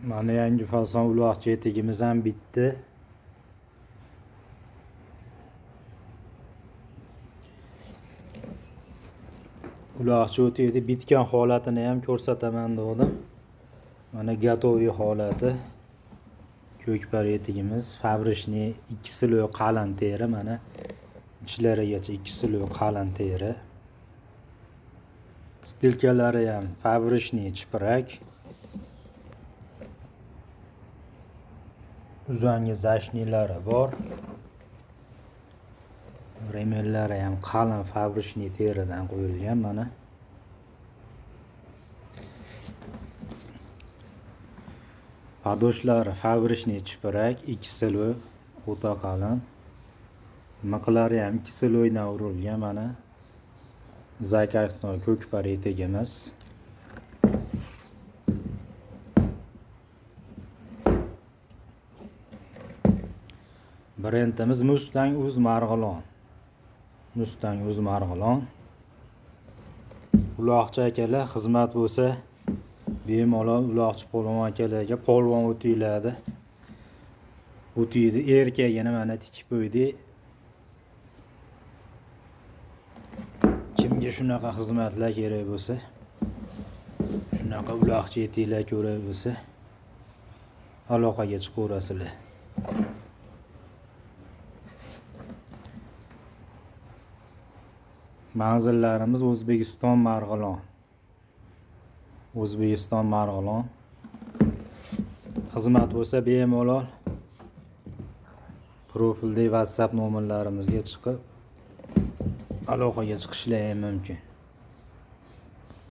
Mana yangi fason uloqchi etigimiz ham bitdi. Uloqchi o'tiydi, bitgan holatini ham ko'rsataman dedim. Mana gotoviy holati. Ko'kpar etigimiz, fabrishniy 2 siloy qalin teri, mana ichlarigacha 2 siloy qalin teri. Stilkalari ham fabrishniy chipirak. Uzangi zashniylari bor. Remenlari ham qalin fabrishniy teridan qo'yilgan mana. Podoshlari fabrishniy chipirak, 2 siloy o'ta qalin. Miqlari ham 2 siloydan urilgan mana. Zakatnoy ko'kpar etigimiz. Brendimiz Mustang Uz Marg'ilon. Mustang Uz Marg'ilon. Uloqchi akalar xizmat bo'lsa bemalol uloqchi polvon akalarga polvon o'tinglardi. O'tiydi erkagini mana tikib qo'ydik. Kimga shunaqa xizmatlar kerak bo'lsa, shunaqa uloqchi etiklar kerak bo'lsa, aloqaga chiqaverasizlar. Manzillarimiz O'zbekiston Marg'ilon. O'zbekiston Marg'ilon. Xizmat bo'lsa bemalol profildagi WhatsApp nomerlarimizga chiqib aloqaga chiqishlari ham mumkin.